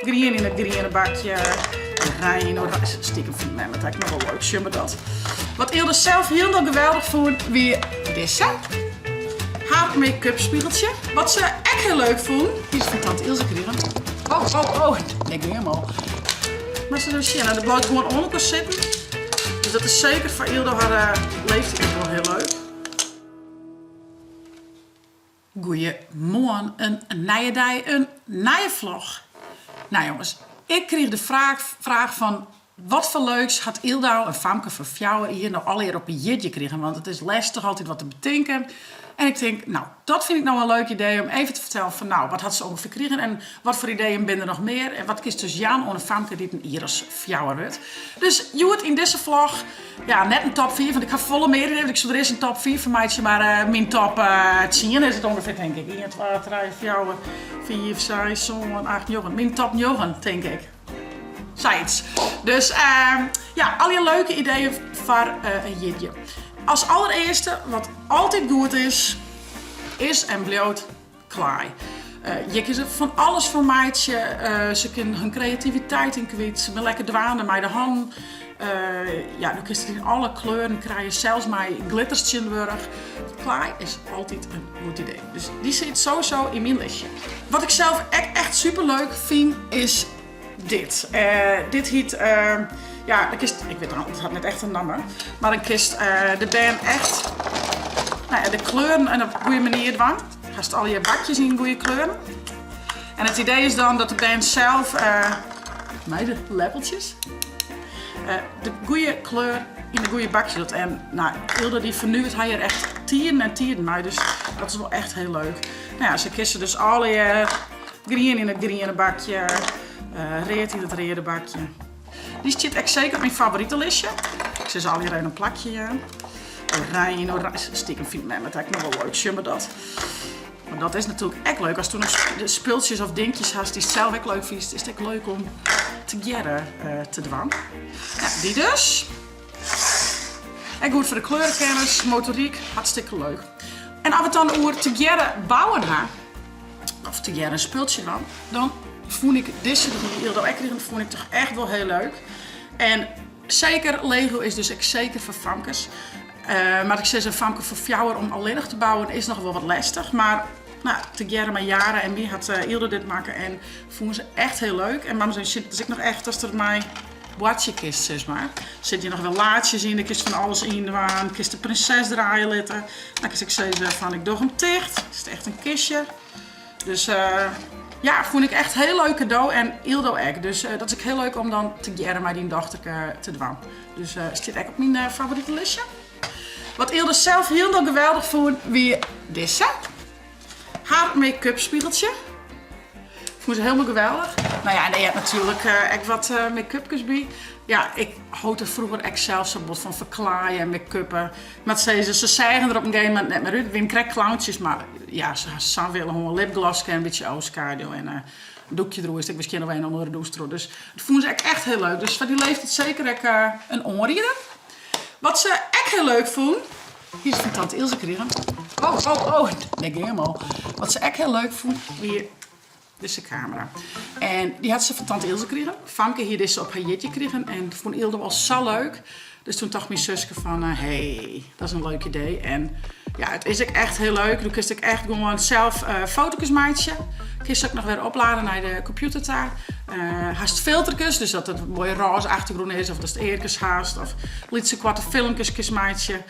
Grien yn it griene bakje. Oranje, oranje. Stiekem fynt mem it ek noch wol leuk, sjoch mar dat. Wat Ylde sels hielendal geweldich fûn wie dizze. Har make-up spiegeltsje. Wat se ek hiel leuk fûn, hie se fan tante Ilse krigen. Oh, oh, oh, dêr gean we al. Mar se dus sjen, en dat bliuwt gewoan oan elkoar sitten. Dus dat is seker foar Ylde har leeftiid ek wol hiel leuk. Goeiemoarn, in nije dei, in nije vlog. Nou jonges, ik krige de fraach fan wat foar leuks hat Yldau, in famke fan 4 jier, no allegear op 'e jierdei krigen? Want it is lestich altyd wat te betinken. En ik tink, nou, dat fyn ik no in leuk idee om even te fertellen fan nou, wat hat se ûngefear krigen en wat foar ideeën binne der noch mear en wat kinst dus jaan oan in famke dy't in jier as 4 wurdt. Dus hjoed yn dizze vlog, ja, net in top 5, want ik ha folle mear ideeën, want ik soe der earst in top 5 fan meitsje, mar myn top 10 is it ûngefear tink ik. 1, 2, 3, 4, 5, 6, 7, 8, 9. Myn top 9 tink ik. Sayts. Dus ja, allegear leuke ideeën foar in jierdei. As allerearste, wat altyd goed is, is en bliuwt klaai. Hjir kinne se fan alles fan meitsje. Se kinne hun kreativiteit yn kwyt. Se binne lekker dwaande mei de hannen. Ja, do kinst it yn alle kleuren krije, sels mei glitters tsjintwurdich. Klaai is altyd in goed idee. Dus dy sit sowieso yn myn listje. Wat ik sels ek echt super leuk fyn is dit. Dit hyt, ja, dan kinst, ik wit it hat net echt in namme, mar dan kinst de bern echt, nou ja, de kleuren op goede manier dwaan. Hast allegear bakjes yn goede kleuren. En it idee is dan dat de bern sels, mei de leppeltsjes, de goede kleur yn de goede bakjes docht. En nou, Ylda dy fernuvet har hjir echt tiden en tiden mei, dus dat is wol echt hiel leuk. Nou ja, sa kinst se dus allegear grien yn it griene bakje, read yn it reade bakje. Dy stiet ek seker op myn favoritelistje. Ik sil se allegear even in plakje jaan. Oranje, oranje. Stiekem fynt mem it ek noch wol leuk, sjoch mar dat. Mar dat is natuerlik ek leuk. Ast noch spultsjes of dinkjes hast dy'tst sels ek leuk fynst, is it ek leuk om tegearre te dwaan. Ja, dy dus. Ek goed foar de kleurekennis, motoryk, hartstikke leuk. En as we it dan oer tegearre bouwen ha, of tegearre in spultsje dwaan, dan fûn ik dizze dy't Yldo ek krigen, fûn ik toch echt wol hiel leuk. En seker, Lego is dus ek seker foar famkes. Mar ik sis, in famke fan 4 om allinnich te bouwen is noch wol wat lestich. Mar nou, tegearre mei Jara en my hat Yldo dit makke en fûnen se echt hiel leuk. En mam sei, it is ek noch echt ast der mei boartsje kinst, sis mar. Sit hjir noch wer laadsjes yn, dêr kinst fan alles yn dwaan. Kinst de prinses draaie litte. Dan kinst ek sizze fan ik doch him ticht. Is it echt in kistje. Dus ja, fûn ik echt hiel leuk kado en Yldo ek. Dus dat is ek hiel leuk om dan tegearre mei dyn dochterke te dwaan. Dus stiet ek op myn favorite listje. Wat Ylde sels hielendal geweldich fûn wie dizze. Har make-up spiegeltsje. Fûn se hielendal geweldich. Nou ja, en dêr heart natuerlik ek wat make-upkes by. Ja, ik hold der froeger ek sels sa bot fan ferklaaien en make-uppen. Moat sizze, se seagen der op in gegeven momint net mear út. It wienen krekt clowntsjes, mar ja, se ha sa'n wille hân. Lipgloske en in bytsje oochskaduw en in doekje deroer. Is ek miskien noch even ûnder de dûs troch. Dus dat fûnen se ek echt hiel leuk. Dus foar dy leeftiid seker ek in oanrieder. Wat se ek hiel leuk fûn, hie se fan tante Ilse krigen. Oh, oh, oh, dêr gean we al. Wat se ek hiel leuk fûn, wie dizze kamera. En dy hat se fan tante Ilse krigen. Famke hie dizze op har jierdei krigen en fûn Yldo al sa leuk. Dus toen tocht myn suske fan, hey, dat is in leuk idee. En ja, it is ek echt hiel leuk. Do kinst ek echt gewoan sels foto's meitsje. Kinst ek noch wer oplade nei de kompjûter ta. Hast filterkes, dus dat it in moaie rôze achtergrûn is of datst earkes hast of lytse koarte filmkes kinst meitsje.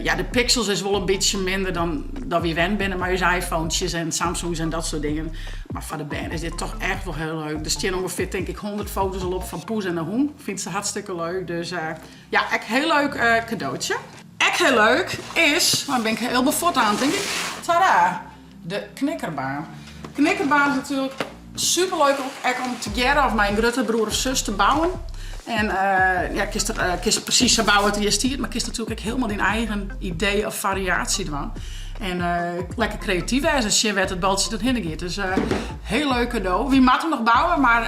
Ja, de pixels is wol in bytsje minder dan dat wy wend binne mei ús iPhonetsjes en Samsungs en dat soart dingen. Mar foar de bern is dit toch echt wol hiel leuk. Der stean ûngefear tink ik 100 foto's al op fan poes en de hûn. Fynt se hartstikke leuk. Dus ja, ek hiel leuk kadootsje. Ek hiel leuk is, dan bin ik hiel befuort oan tink ik, tada, de knikkerbaan. Knikkerbaan is natuerlik superleuk ek om tegearre of mei in grutte broer of sus te bouwen. En ja, kinst der, kinst presys sa bouwe as der hjir stiet, mar kinst natuerlik ek hielendal dyn eigen idee of fariaasje dwaan. En lekker kreatyf wêze en sjen wêr't it baltsje dan hinne giet. Dus hiel leuk kado. Wy moatte him noch bouwe, mar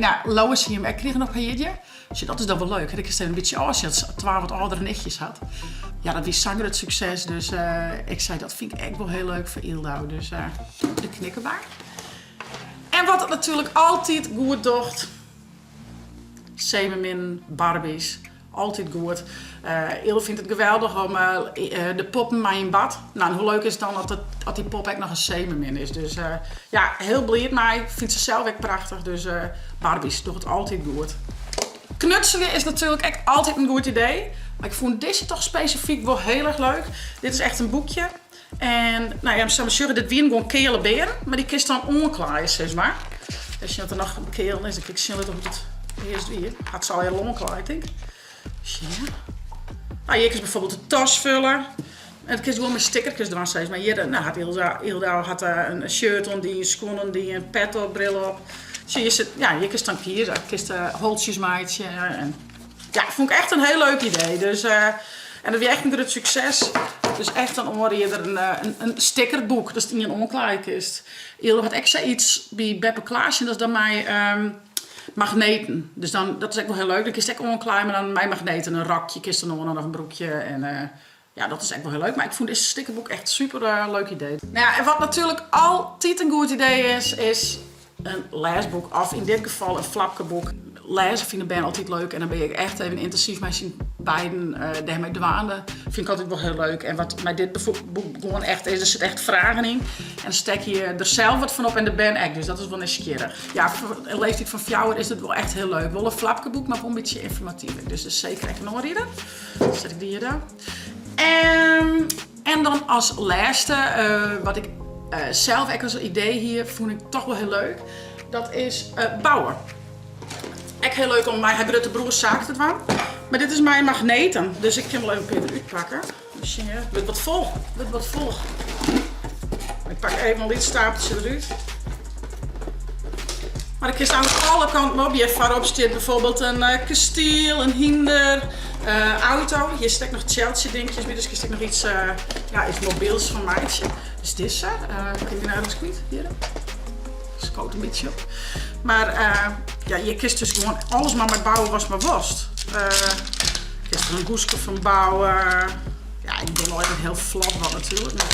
ja, Lois hie him ek krigen op har jierdei. Sjoch, dat is dan wol leuk. Dan kinst even in bytsje ôfsjen as se twa wat âldere nichtjes hat. Ja, dat wie sa'n grut sukses, dus ik sei dat fyn ik ek wol hiel leuk foar Yldau. Dus de knikkerbaan. En wat it natuerlik altyd goed docht, seemearminnen, Barbies, altyd goed. Yldo fynt it geweldich om de poppen mei yn bad. Nou, en hoe leuk is it dan as dy pop ek noch in seemearmin is. Dus ja, hiel bliid mei. Fynt se sels ek prachtich. Dus Barbies docht it altyd goed. Knutselje is natuerlik ek altyd in goed idee. Mar ik fûn dizze toch spesifyk wol hiel erch leuk. Dit is echt in boekje. En nou ja, sa mar sjogge, dit wienen gewoan keale bearen, mar dy kinst dan oanklaaie sis mar. Even sjen oft der noch kealen is, dan kin ik sjen litte hoe't it earst wie. Hat se allegear al oanklaaid tink. Sjen. Nou, hjir kinst bijvoorbeeld de tas fulle. En dat kinst gewoan mei stickerkes dwaan sis mar. Hjir nou, hat Ilda, Ilda hat in shirt oan dien, skuon oan dien, pet op, bril op. Sjoch, hjir sit, ja, hjir kinst dan kieze. Kinst holtsjes meitsje en ja, fûn ik echt in hiel leuk idee. Dus, en dat wie echt in grut sukses. Dus echt in oanrieder, in stickerboek, datst ien oanklaaie kinst. Yldo hat ek sayts by Beppe Klaasje, dat is dan mei magneten. Dus dan, dat is ek wol hiel leuk, dan kinst ek oanklaaie, mar dan mei magneten. In rokje kinst dan oan of in broekje. En ja, dat is ek wol hiel leuk. Mar ik fûn dizze stickerboek echt super leuk idee. Nou ja, en wat natuerlik altyd in goed idee is, is in lêsboek of yn dit gefal in flapkeboek. Lêze fine bern altyd leuk en dan bin je echt even yntinsyf mei syn beiden dêrmei dwaande. Fyn ik altyd wol hiel leuk. En wat mei dit boek gewoan echt is, der sit echt fragen yn. En dan stekke je der sels wat fan op en de bern ek, dus dat is wol nijsgjirrich. Ja, foar in leeftiid fan fjouwer is dit wol echt hiel leuk. Wol in flapkeboek, mar wol in bytsje ynformatyf ek. Dus dat is seker ek in oanrieder. Dan set ik dy hjir del. En dan as lêste, wat ik sels ek as idee hie, fûn ik toch wol hiel leuk. Dat is bouwe. Ek hiel leuk om mei har grutte broer saken te dwaan. Mar dit is mei magneten, dus ik kin wol even in pear derút pakke. Even sjen, it wurdt wat fol, it wurdt wat fol. Ik pak even in lyts stapeltsje derút. Mar dan kinst aan alle kanten op. Hjir foarop stiet bijvoorbeeld in kastiel, in hynder, auto. Hjir sit ek noch tsjeltsje-dinkjes by, dus kinst ek noch iets, ja, iets mobiels fan meitsje. Dus dizze, kin ik dy no ergens kwyt? Hjir. Skoot in bytsje op. Mar ja, hjir kinst dus gewoan alles mar mei bouwe watst mar wolst. Kinst der in hûske fan bouwe. Ja, ik doch no even hiel flot wat natuerlik, mar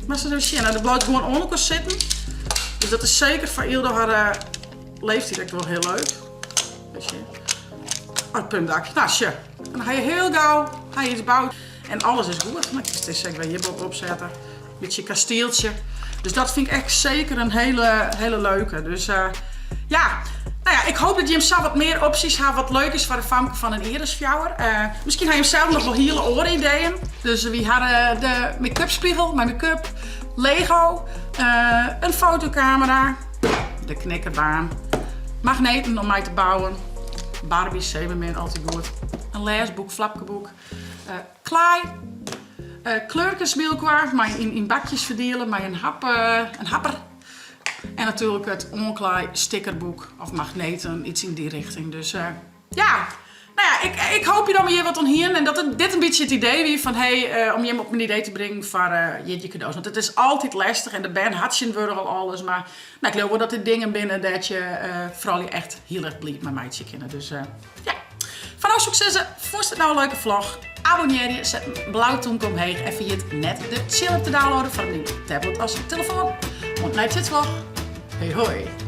moatst ris even sjen. Der bliuwt gewoan oan elkoar sitten. Dus dat is seker foar Yldo har leeftiid ek wol hiel leuk. Even sjen. Oh, it puntdak. Nou, sjoch. Dan ha je hiel gau ha je iets boud. En alles is goed. Dan kinst dizze ek wer hjir boppe-op sette. Bytsje kastieltsje. Dus dat fyn ik ek seker in hiele, hiele leuke. Dus ja, nou ja, ik hoop dat jim sa wat mear opsjes ha wat leuk is foar in famke fan in jier as fjouwer. Miskien ha jim sels noch wol hiele oare ideeën. Dus wy ha de make-up spiegel mei make-up, Lego, in fotokamera, de knikkerbaan, magneten om mei te bouwen, Barbies, seemearmin, altyd goed, in lêsboek, flapkeboek, klaai, kleurkes by elkoar mei yn bakjes ferdiele mei in hap, in happer. En natuerlik it oanklaai stickerboek of magneten, iets yn dy richting. Dus ja, nou ja, ik, ik hoopje dat we hjir wat oan hienen en dat it, dit in bytsje it idee wie fan hey, om jim op in idee te bringen foar jierdeikado's. Want it is altyd lestich en de bern ha tsjintwurdich al alles, mar nou, ik leau wol dat dit dingen binne dêr't je froulju echt hiel erch bliid mei meitsje kinne. Dus ja, foar no soe ik sizze, fûnst it no in leuke vlog? Abonnearje, set in blau tûmke omheech en ferjit net de Tsjil app te downloaden foar dyn tablet as telefoan. Oant nei tsjitsvlog. Hoi hoi.